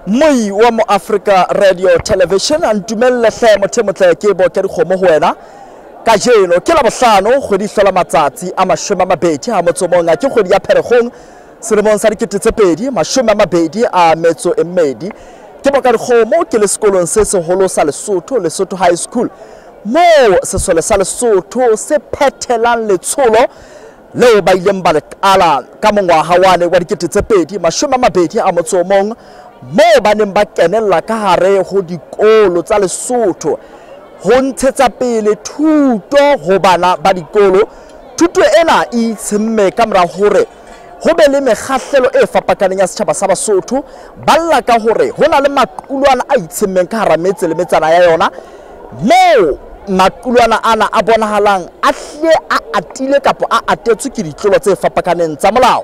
Moi wa mo Africa Radio Television a ntumelle hle motho motle ke bo ke dikgomo ho wena kajeno ke la bohlano kgwedi hlola matsatsi a 20 ha motsomong ke kgwedi ya Pherekgong selemong sa 2022 ke bo ka dikgomo ke le sekolong se seholo sa Lesotho, Lesotho High School, moo sesole sa Lesotho se phethelang letsholo leo ba ileng ba le qala ka mongwaha wane wa 2021 moo ba neng ba kenella ka hare ho dikolo tsa Lesotho ho ntshetsa pele thuto ho bana ba dikolo. Thuto ena e itshemme ka mora hore ho be le mekgahlelo e fapakaneng ya setjhaba sa Basotho, ba lla ka hore ho na le maqulwana a itshemmeng ka hara metse le metsana ya yona, moo maqulwana ana a bonahalang a hle a atile kapa a atetswe ke ditlolo tse fapakaneng tsa molao.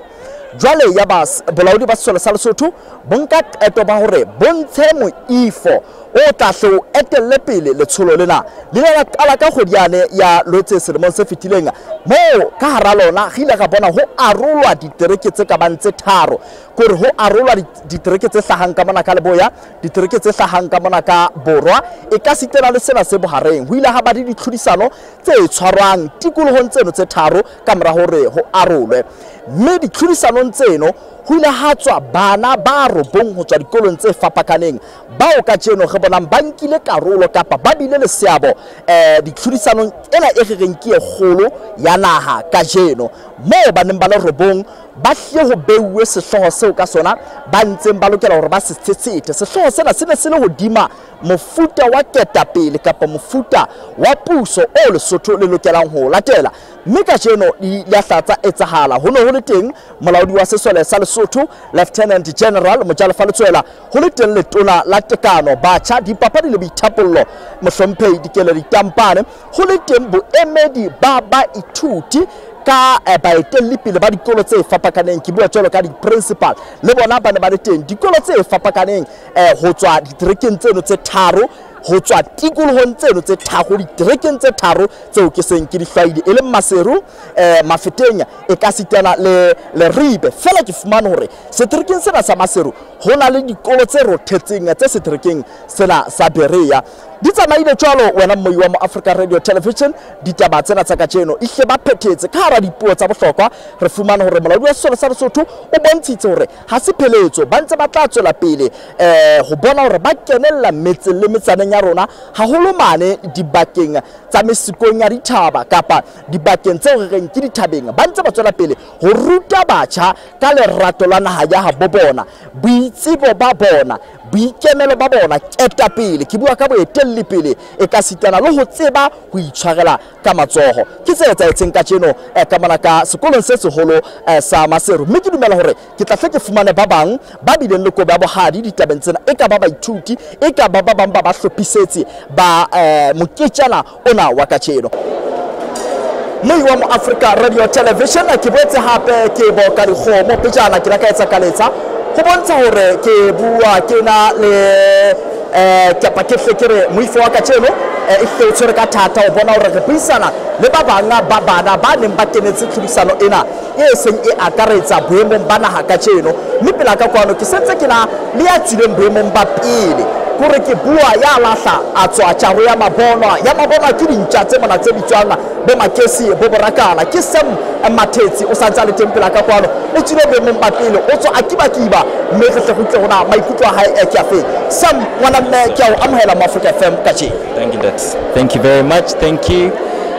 Jwale ya ba bolaodi ba sesole sa Lesotho bo nka qeto ba hore bo ntshe moifo o tla hle o etelle pele letsholo lena. Le ile la qala ka kgwedi yane ya Lwetse selemong se fetileng, moo ka hara lona re ile ra bona ho arolwa ditereke tse ka bang tse tharo, kore ho arolwa ditereke tse hlahang ka mona ka leboya, ditereke tse hlahang ka mona ka borwa, e ka sitela le sena se bohareng. Ho ile ha ba le ditlhodisano tse tshwarwang tikolohong tseno tse tharo ka mora hore ho arolwe, mme ditlhodisanong tseno ho ile ha tswa bana ba robong ho tswa dikolong tse fapakaneng bao kajeno re bonang ba nkile karolo kapa ba bile le seabo ditlhodisanong ena e re reng ke e kgolo ya naha kajeno, moo ba neng ba le robong ba hle ho beuwe sehlooho seo ka sona ba ntseng ba lokela hore ba se tshetshete. Sehlooho sena se ne se le hodima mofuta wa ketapele kapa mofuta wa puso o Lesotho le lokelang ho latela, mme kajeno di a hla tsa etsahala. Ho ne ho le teng molaodi wa sesole sa Lesotho Lieutenant General Mojalefa Letsoela, ho le teng letona la tekano, batjha, dipapadi le boithapollo mohlomphehi Dikele Ditampane, ho le teng boemedi ba baithuti ka baetelli pele ba dikolo tse fapakaneng, ke bua jwalo ka di-principal le bona ba ne ba le teng, dikolo tse fapakaneng ho tswa diterekeng tseno tse tharo, ho tswa tikolohong tseno tse tharo, diterekeng tse tharo tseo ke seng ke di hlwaile, e leng Maseru, Mafeteng e ka sitana le Leribe. Fela ke fumane hore seterekeng sena sa Maseru ho na le dikolo tse rothetseng tse seterekeng sena sa Berea. Di tsamaile jwalo wena mmoi wa mo Africa Radio Television, ditaba tsena tsa kajeno ehle ba phethetse ka hara dipuo tsa bohlokwa. Re fumane hore molaodi wa sesole sa Lesotho o bontshitse hore ha se pheletso, ba ntse ba tla tswela pele ho bona hore ba kenella metseng le metsaneng ya rona, haholo mane dibakeng tsa mesikong ya dithaba kapa dibakeng tseo re reng ke dithabeng. Ba ntse ba tswela pele ho ruta batjha ka lerato la naha ya habo bona, boitsebo ba bona, boikemelo ba bona, ketapele, ke bua ka boetelli pele e ka sitana le ho tseba ho itshwarela ka matsoho. Ke tse etsahetseng kajeno ka mona ka sekolong se seholo sa Maseru, mme ke dumela hore ke tla hle ke fumane ba bang ba bileng le kobo ya bohadi ditabeng tsena, e ka ba baithuti, e ka ba ba bang ba bahlophisetsi ba moketjana ona wa kajeno. Moi wa mo Africa Radio Television ke boetse hape ke boka dikgomo pejana ke la ka etsa kaletsa ho bontsha hore ke bua ke na le kapa ke hle ke re moifo wa kajeno e hle o tshwere ka thata ho bona hore re buisana le ba bang ba bana ba neng ba kenetse tlhodisano ena e seng e akaretsa boemong ba naha kajeno. Mme pela ka kwano ke sentse ke na le ya tswileng boemong ba pele, kore ke bua ya lahla a tswa tjaro ya mabonwa, ya mabonwa ke dintja tse mona tse bitswang bo Makesi bo Borakana. Ke Sam Mathetsi o santse a le teng pela ka kwano, o tswile boemong ba pele, o tswa a kibakiba, mme re hle re utlwe hore na maikutlo a hae ke afe. Sam ngwana mme, ke a o amohela mo Africa FM kajeno. Thank you, Dad. Thank you very much. Thank you.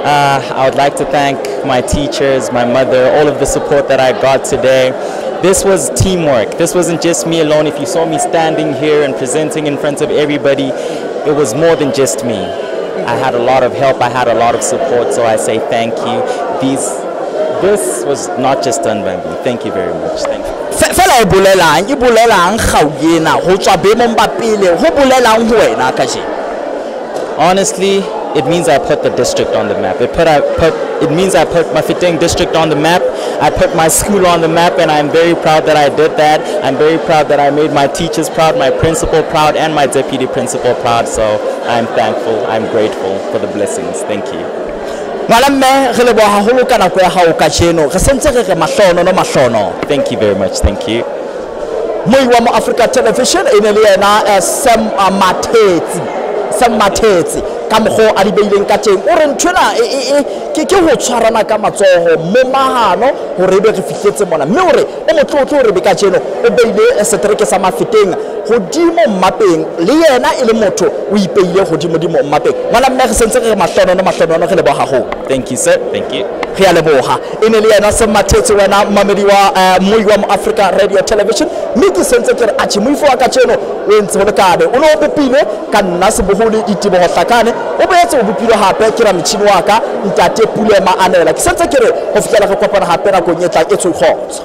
I would like to thank my teachers, my mother, all of the support that I got today. This was teamwork. This wasn't just me alone. If you saw me standing here and presenting in front of everybody, it was more than just me. I had a lot of help. I had a lot of support, so I say thank you. This was not just done by me. Thank you very much. Thank you. Fela e bolelang kgau ena ho tswa boemong ba pele, ho bolelang ho wena kajeno? Honestly, it means I put the district on the map. It means I put Mafeteng district on the map. I put my school on the map, and I'm very proud that I did that. I'm very proud that I made my teachers proud, my principal proud, and my deputy principal proud. So I'm thankful, I'm grateful for the blessings. Thank you. Ngwana mme, re leboha haholo ka nako ya hao kajeno. Re sentse re re mahlono no mahlono. Thank you very much. Thank you. Moi wa mo Africa Television e ne le yena Sam Mathetsi. Sam Mathetsi ka mokgwa a di beileng ka teng o re nthwena ke ho tshwarana ka matsoho momahano hore ebe re fihletse mona, mme hore o motlotlo hore be kajeno o beile setereke sa Mafeteng hodimo mmapeng, le yena e le motho o ipeile hodimo-dimo mmapeng. Ngwana mme re sentse re re mahlonono mahlonono, re leboha haholo. Thank you, sir. Thank you. Re a leboha. E ne le yena Sam Mathetsi, wena mmamedi wa moi wa mo Africa Radio Television, mme ke sentse ke re atjhe moifo wa kajeno o entse ho lekane, o ne o bopilwe ka nna Sebohole Diteboho Hlakane, o boetse o bopilwe hape ke rametjhini wa ka ntate Pule Maanela. Ke sentse ke re ho fihlela re kopana hape nakong e tlang, e tswe kgotso.